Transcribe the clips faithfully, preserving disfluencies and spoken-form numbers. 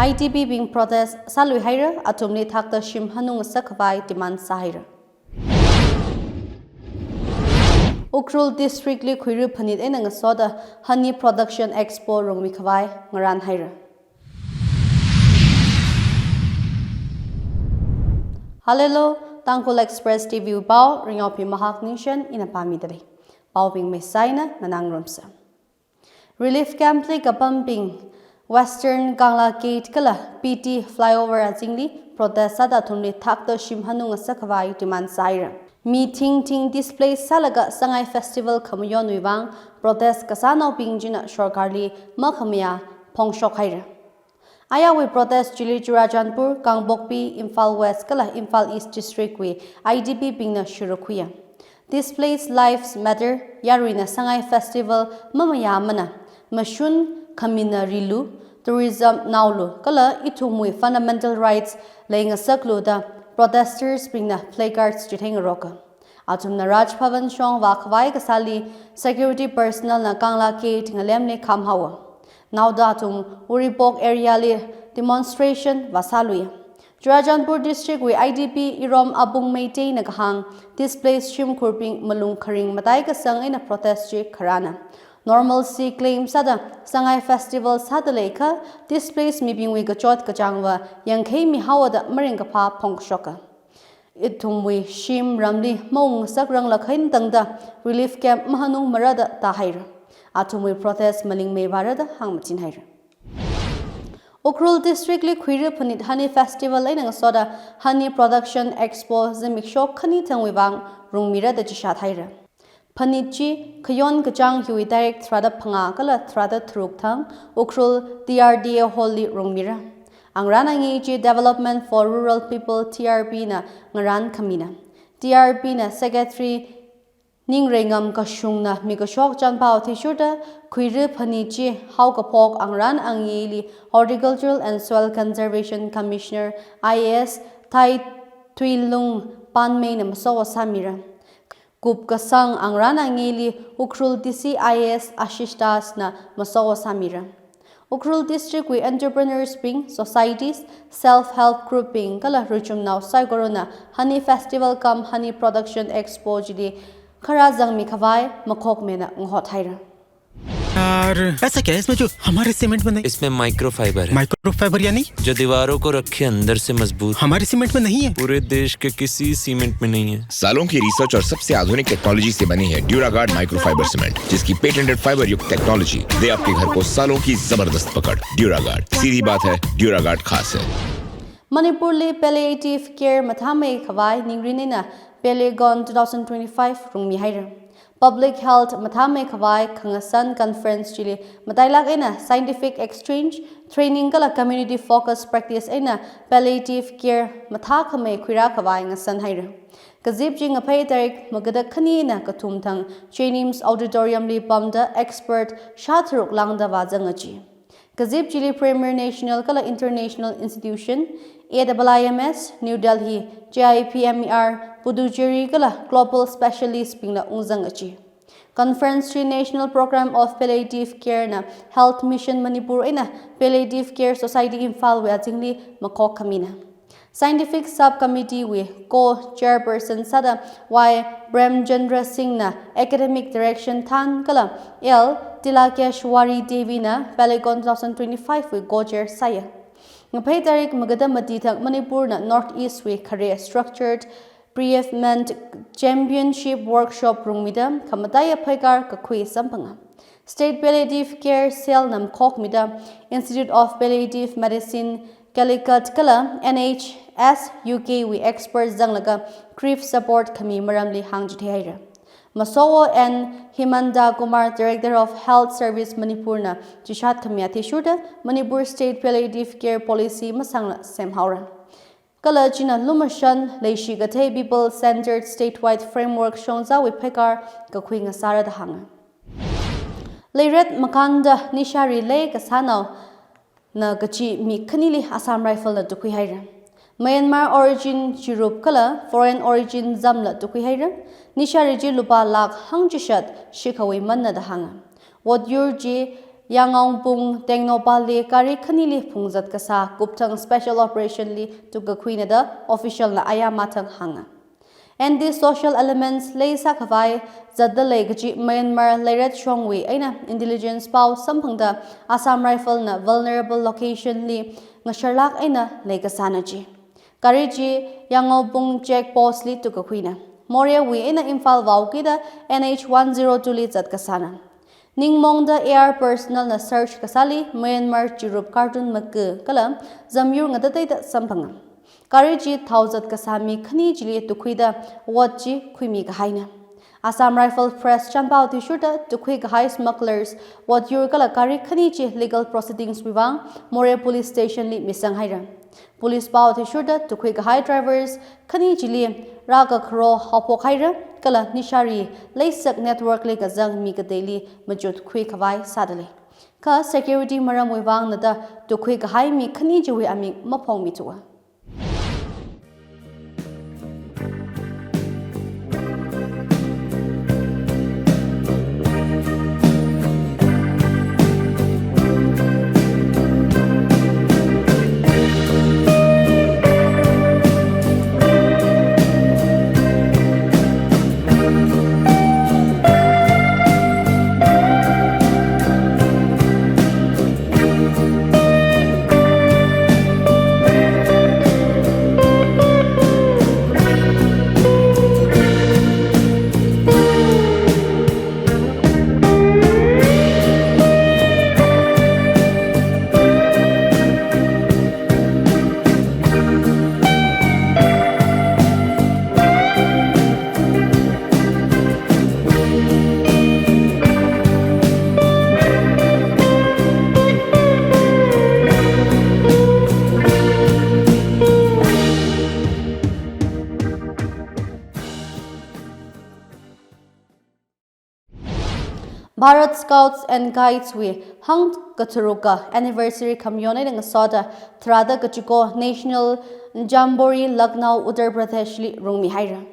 I D P bing protest sālui haira, athumli thakta shim hanung ngasak khavai demand sāhaira. Ukhrul District li khuira phanit eina ngasoda Honey Production Expo rungmi khavai ngarān haira. Hallelujah, Tangkhul Express T V pao, Ringyaophi Mahak Ningshen ina pāmida lei. Paobing mei saina nganāngarumsa. Relief camp li kapambing Western Kangla Gate kala P T flyover azingli protest sāda athumli thakta shim hanung ngasak khavai demand sāhaira. Mi thingthing displace sālaga Sangai Festival khamayonwui vang protest kasānaobing china sorkarli makhamayā phongshok haira. Ayāwui protest chili Churachandpur, Kangpokpi, Imphal West kala Imphal East District wui I D P bingna shuruk khuiya. Displaced Lives Matter, yaruina Sangai Festival mamayāmana, mashun khamina rilu, tourism naolu, kala ithumwui fundamental rights leingasaklu da protesters bingna placards chitheingaroka. Athumna Raj Bhavan shong vākhavai kasāli security personnel na Kangla Gate ngalemli khamhaowa. Naoda athum Uripok area li demonstration vāsāluiya. Churachandpur District wui I D P Irom Abung Meitei na kahāng, displaced shimkhurbing malung kharing mataikasang eina protest chi kharāna. Normalcy claim sāda Sangai Festival sāda leikha, displaced mibingwui kachot kachāngva yangkhei mihaowa da maringkaphā phongshoka. Ithumwui shim ramli maung ngasakranglakha eina tangda relief camp mahanungmara da tāhaira. Athumwui protest malingmeivāra da hāngmachinhaira. Ukhrul District li khuira phanit Honey Festival eina ngasoda Honey Production Expo zimiksho khani thangwui vang rungmira da chishat haira. Phanit chi khayon kachāng hiwui tarik tharāda phangā kala tharāda tharuk thang Ukhrul T R D A Hall li rungmira. Angarān angei chi Development for Rural People, T R P na ngarān khamina. T R P na Secretary Ningreingam Kashungna mikashok chānpao athishurda khuira phanit chi haokaphok angarān angeili Horticultural and Soil Conservation Commissioner I A S Thaithuilung Panmeina masowa sāmira. Kupkasang angarān angeili Ukhrul D C I A S Ashish Das na masowa sāmira. Ukhrul District wui entrepreneurs bing, societies, self-help group bing kala ruichumnao saikorana Honey Festival cum Honey Production Expo chili kharā zangmi khavai makhokmena ngahot haira. यार, ऐसा क्या है इसमें जो हमारे सीमेंट में नहीं? इसमें माइक्रोफाइबर है। माइक्रोफाइबर यानी? जो दीवारों को रखे अंदर से मजबूत। हमारे सीमेंट में नहीं है। पूरे देश के किसी सीमेंट में नहीं है। सालों की रिसर्च और सबसे आधुनिक टेक्नोलॉजी से बनी है ड्यूरागार्ड माइक्रोफाइबर सीमेंट, जिसकी पेटेंटेड फाइबर युक्त टेक्नोलॉजी दे आपके घर को सालों की जबरदस्त पकड़। ड्यूरागार्ड, सीधी बात है, ड्यूरागार्ड खास है। Manipur li palliative care mathāmei khavai ningrin eina Palliacon two thousand twenty-five rungmi haira. Public health mathāmei khavai khangasan conference chili matailak eina scientific exchange, training kala community focus practice eina palliative care mathākhamei khuirā khavai ngasan haira. Kazip chi ngaphei tarik magada khani eina kathum thang JNIMS Auditorium li pamda expert shātharuk lāngda vāzanga chi. Kazip chili premier national kala international institution, A W I M S, New Delhi, J I P M E R, Puducherry kala global specialist bingla ungzanga chi. Conference chi National Program of Palliative Care na Health Mission Manipur eina Palliative Care Society Imphal wui azingli makhok khamina. Scientific Subcommittee wui co-chairperson sāda Y Premchandra Singh na academic direction thān kala L Tilakeshwari Devi na Palliacon two thousand twenty-five wui co-chair sāya. Ngaphei tarik magada mati thang Manipur na North East wui khare structured bereavement championship workshop rungmida khamataiya phaikar kakhui samphanga. State Palliative Care Cell na makhokmida Institute of Palliative Medicine Calicut kala N H S U K wui expert zanglaga grief support khami maramli hāngchithei haira. Masowo N Himanta Kumar, Director of Health Service Manipur na chishat khami athishurda Manipur State Palliative Care Policy masangla semhaora. Kala china lumashan leishi kathei people centered statewide framework shongzawui phaikar kakhui ngasāra da hānga. Leiret makānda nishari lei kasānao na kachi mi khanili Assam Rifle na tukhui haira. Myanmar origin chirup kala foreign origin zamla tukhui haira. Nishari chi lupā lakh hangchishat shikhawui manna da hānga. Votyur chi Yangaobung Tengnoupal li gari khanili phungzat kasā kupthang special operation li tukkakhuina da official na aya mathang hānga. Anti-social elements leisā khavai zatdalei kaji Myanmar leiret shongwui eina intelligence pao samphangda Assam Rifle na vulnerable location li ngasharlāk eina leikasāna ji. Gari chi Yangaobung check post li tukkakhuina. Moreh wui eina Imphal vaokida N H one zero two li zat kasāna. Ningmongda A R personnel na search kasāli Myanmar chirup cartoon maga kala zamyur ngatateida samphanga. Gari chi thaozat kasā mi khani chili tukkhuida award chi khuimi kahaina. Assam Rifle press chānpao athishurda tukkhui kahai smugglers, award yur kala gari khani chi legal proceedings wui vang Moreh Police Station li misang haira. Police pao athishurda tukkhui kahai drivers khani chili rākakharo haophok haira kala nishari leisak network li kazang mi kateili machut khui khavai sādalei. Kha security maramwui vangna da tukkhui kahai mi khani chiwui aming maphongmi thuwa. Bharat Scouts and Guides wui hangkatharuka anniversary khamayon eina ngasoda tharāda kachiko National Jamboree Lucknow, Uttar Pradesh li rungmi haira.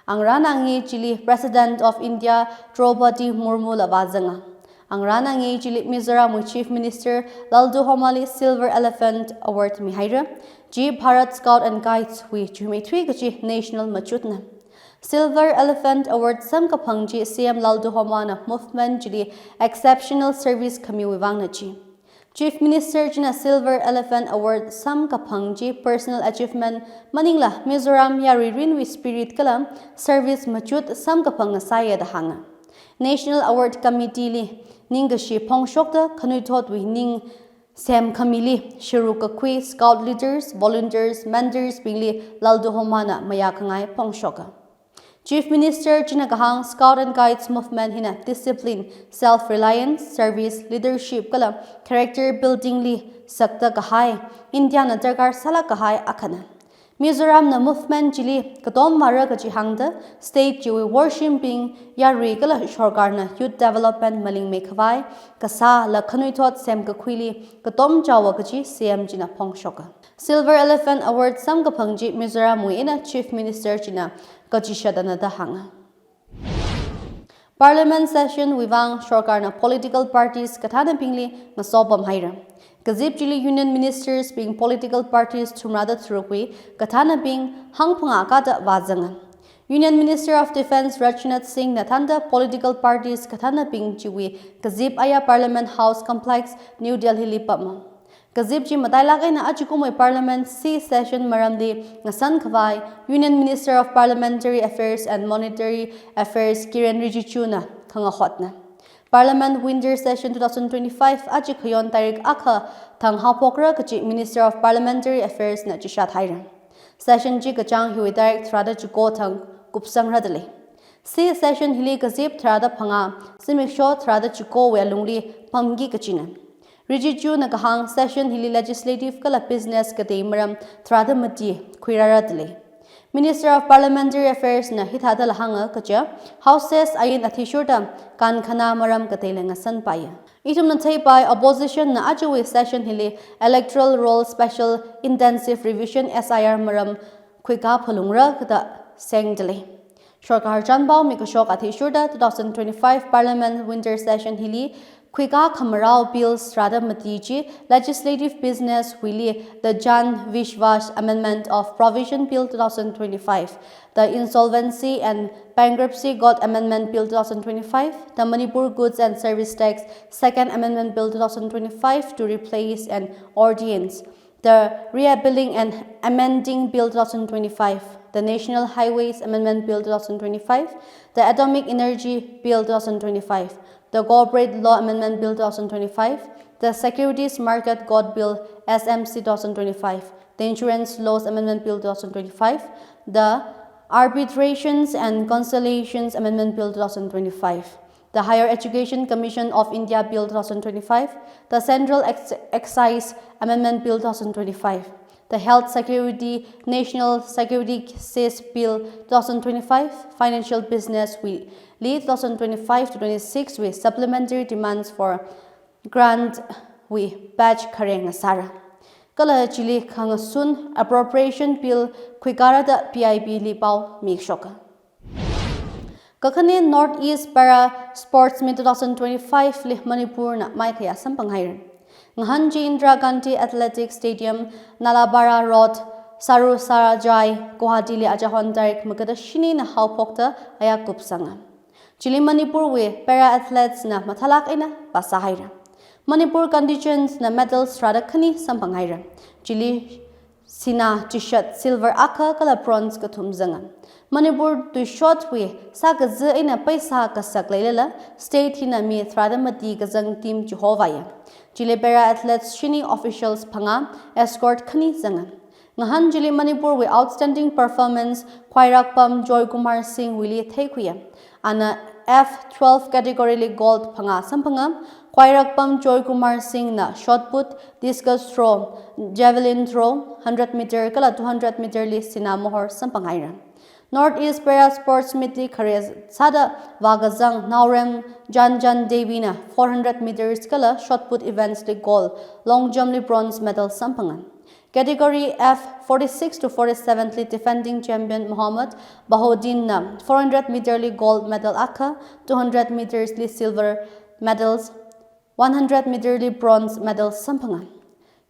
Angarān angei chili President of India Draupadi Murmu la vāzanga. Angarān angei chili Mizoram wui Chief Minister Lalduhoma li Silver Elephant Award mihaira. Chi Bharat Scout and Guides wui chuimeithui kachi national machutna. Silver Elephant Award samkaphang chi C M Lalduhoma na movement chili exceptional service khamiwui vangna chi. Chief Minister china Silver Elephant Award samkaphang chi personal achievement maningla Mizoram yarui rinwui spirit kala service machut samkaphang ngasāya da hānga. National Award Committee li ningkashi phongshokda khanuithotwui ning semkhamili sharuk kakhui scout leaders, volunteers, mentors bingli Lalduhoma na mayākhangai phongshoka. Chief Minister china kahāng Scout and Guides movement hina discipline, self-reliance, service, leadership kala character building li sakta kahai, India na darkar sālāk kahai akhana. Mizoram na movement chili katom vāra kachi hāngda state chiwui worshimbing, yarui kala sorkarna youth development malingmei khavai kasāla khanuithot semkakhuili katom chaowa kachi C M china phongshoka. Silver Elephant Award samkaphang chi Mizoram wui eina Chief Minister china kachishatana da hānga. Parliament session wui vang sorkarna political parties kathānabingli ngasopam haira. Kazip chili Union Ministers bing political parties thumrāda tharukwui kathānabing hangphangā kada vāzanga. Union Minister of Defence Rajnath Singh na thānda political parties kathānabing chiwui kazip aya Parliament House Complex, New Delhi li pama. Kazip chi matailāk eina achikumwui Parliament C session maramli ngasan khavai Union Minister of Parliamentary Affairs and Monetary Affairs Kiren Rijiju na khangahotna. Parliament winter session two thousand twenty-five achi khayon tarik akha thang haophokra kachi Minister of Parliamentary Affairs na chishat haira. Session chi kachāng hiwui tarik tharāda chiko thang kupsangra dalei. C session hili kazip tharāda phangā, zimiksho tharāda chikowui alungli pamki kachina. Rijiju na kahāng session hili legislative kala business katei maram tharāda mati khuirāra dalei. Minister of Parliamentary Affairs na hithāda la hānga kaja, Houses ain athishurda kankhana maram kateila ngasanpaiya. Ithumna theipai opposition na achiwui session hili Electoral Roll Special Intensive Revision, S I R, maram khuikā phalungra kada seng dalei. Sorkar chānpao mikashok athishurda two thousand twenty-five Parliament winter session hili Khuika khamarao bills rāda mati chi Legislative Business wuili the Jan Vishwas Amendment of Provision Bill two thousand twenty-five, the Insolvency and Bankruptcy Code Amendment Bill two thousand twenty-five, the Manipur Goods and Service Tax Second Amendment Bill two thousand twenty-five to replace an ordinance, the Repealing and Amending Bill two thousand twenty-five, the National Highways Amendment Bill two thousand twenty-five, the Atomic Energy Bill two thousand twenty-five, the Corporate Law Amendment Bill two thousand twenty-five, the Securities Market Code Bill S M C two thousand twenty-five, the Insurance Laws Amendment Bill two thousand twenty-five, the Arbitrations and Conciliations Amendment Bill two thousand twenty-five, the Higher Education Commission of India Bill two thousand twenty-five, the Central Ex-, Excise Amendment Bill two thousand twenty-five, the Health Security, National Security Sys Bill two thousand twenty-five, Financial Business wuili two thousand twenty-five to twenty-six wui Supplementary Demands for Grant wui batch khareng ngasāra. Kala chili khangasun Appropriation Bill khuikarada P I B li pao mikashoka. Kakhane North East Para Sports Meet two thousand twenty-five li Manipurna maikhaya samphanghaira. Ngahān chi Indira Gandhi Athletic Stadium, Nalapara Road, Sarusarajai, Guwahati li achahon tarik magada shinina haophokta aya kupsanga. Chili Manipurwui para athletes na mathālāk eina phāsāhaira. Manipur contingent na medals rāda khani samphanghaira. Chili sinā chishat, silver akha kala bronze kathum zanga. Manipur tuishotwui sākaza eina paisa kasak leilala, state hina mi tharāda mati kazang team chihovāya. Chili para athletes shini, officials phangā, escort khani zanga. Ngahān chili Manipurwui outstanding performance Khwairakpam Joy Kumar Singh wuili theikhuiya. Ana F twelve category li gold phangā samphanga. Khwairakpam Joy Kumar Singh na shot put, discus throw, javelin throw, hundred meter kala two hundred meter li sinā mohor samphanghaira. North East Para Sports Meet li khare sāda vākazang Naorem Janjan Devi na four hundred meters kala shot put events li gold, long jump li bronze medal samphanga. Category F forty-six to forty-seven li defending champion Mohammad Bahauddin na four hundred meter li gold medal akha, two hundred meters li silver medals, one hundred meter li bronze medal samphanga.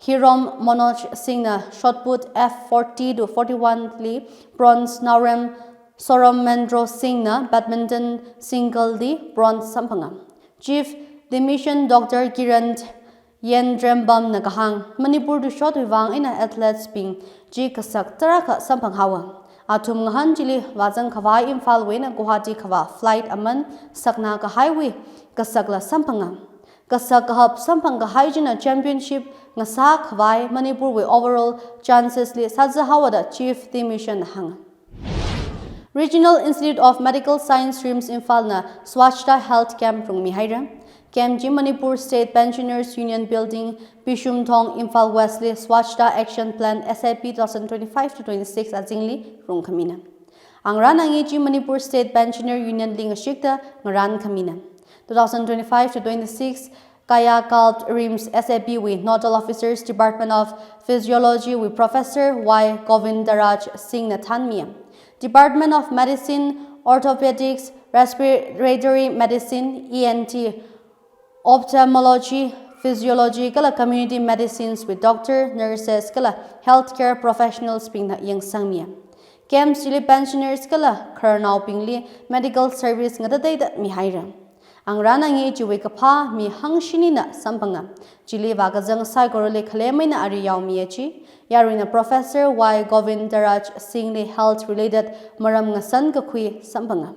Hirom Manoj Singh na shot put F forty to forty-one li bronze, Naorem Soromendro Singh na badminton single li bronze samphanga. Chief Dietitian Doctor Kiran Yentrembam na kahāng, Manipur tuishotwui vang eina athletes bing chi kasak tarākha samphanghaowa. Athum ngahān chili vāzang khavai Imphal wui eina Guwahati khavā flight aman sakna kahaiwui kasakla samphanga. Kasak kahap samphang kahai china championship ngasā khavai Manipurwui overall chances li sāzahaowa da Chief Dietitian na hānga. Regional Institute of Medical Science, RIMS Imphal na Swachhta Health Camp rungmihaira. Camp chi Manipur State Pensioners Union Building, Bishumthong, Imphal West li Swachhta Action Plan, S A P two thousand twenty-five to twenty-six azingli rungkhamina. Angarān angi chi Manipur State Pensioner Union li ngashikta ngarānkhamina. Two thousand twenty-five to twenty-six Kayakalp RIMS S A P wui Nodal Officers, Department of Physiology wui Professor Y Govindaraj Singh na thānmiya. Department of Medicine, Orthopedics, Respiratory Medicine, E N T, Ophthalmology, Physiology kala Community Medicines wui doctor, nurses kala healthcare professionals bingna yangsangmiya. Camps chili pensioners kala khararnaobingli medical service ngatateida mihaira. Angarān angi chiwui kaphā mi hangshini na samphanga. Chili vākazang saikorali khalem eina ari yaomiya chi, yaruina Professor Y Govindaraj Singh li health related maram ngasankakhui samphanga.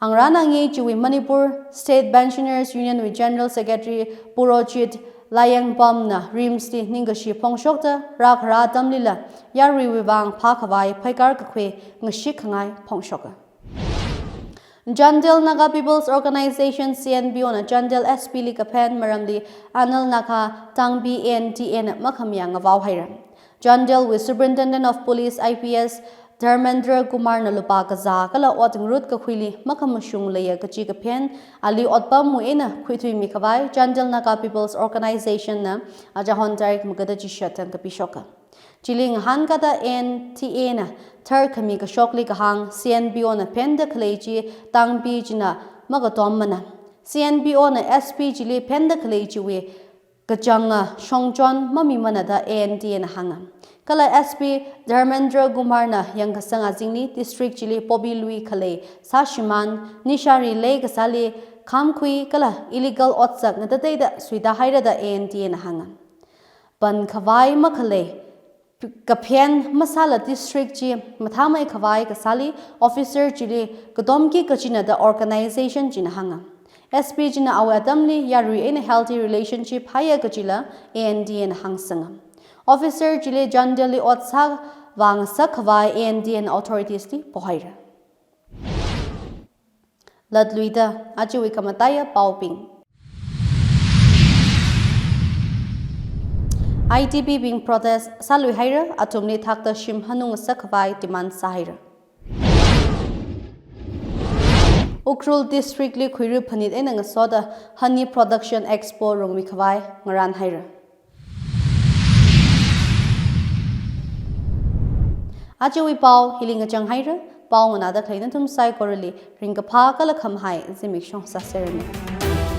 Angarān angi chiwui Manipur State Pensioners Union wui General Secretary Purojit Layengbam na RIMS li ningkashi phongshokta rākhara atamlila yaruiwui vang phākhavai phaikar kakhui ngashik khangai phongshoka. Chandel Naga People's Organisation, C N P O na Chandel S P li kaphen maramli Anil Naga Tangbi A N T A na makhamayā ngavaohaira. Chandel wui Superintendent of Police, I P S, Dharmendra Kumar na lupā kazā kala ot ngarut kakhuili makhamashung leiya kachi kaphen ali otpamwui eina khuithuimi khavai Chandel Naga People's Organisation na achahon tarik magada chishat thang kapishoka. Chili ngahānkada A N T A na tharkhami kashokli kahāng, C N P O na phenda khalei chi Tangbi china makatommana. C N P O na S P chili phenda khalei chiwui kachanga shongchon mamimana da A N T A na hānga. Kala S P Dharmendra Kumar na yangkasang azingli district chili poppy lui khalei sāshimān, nishari leikasāli khamkhui kala illegal otsak ngatateida suitāhaira da A N T A na hānga. Pan khavai makhalei, kaphen masāla district chi mathāmei khavai kasāli officer chili katomki kachina da organization china hānga. S P china awui atamli yarui eina healthy relationship haiya kachila A N T A na hāngsanga. Officer chili jandali ot sāvāngasak khavai A N T A na authorities li pohaira. Latluida ajawui khamataiya paobing. I D P bing protest sāluihaira, athumli thakta shim hanungngasak khavai demand sāhaira. Ukhrul district li khuira phanit eina ngasoda Honey Production Expo rungmi khavai ngarānhaira. Ajawui pao hili ngachanghaira, pao nganāda khalei nathum saikorali ringkaphā kala khamahai zimiksho sāseranu.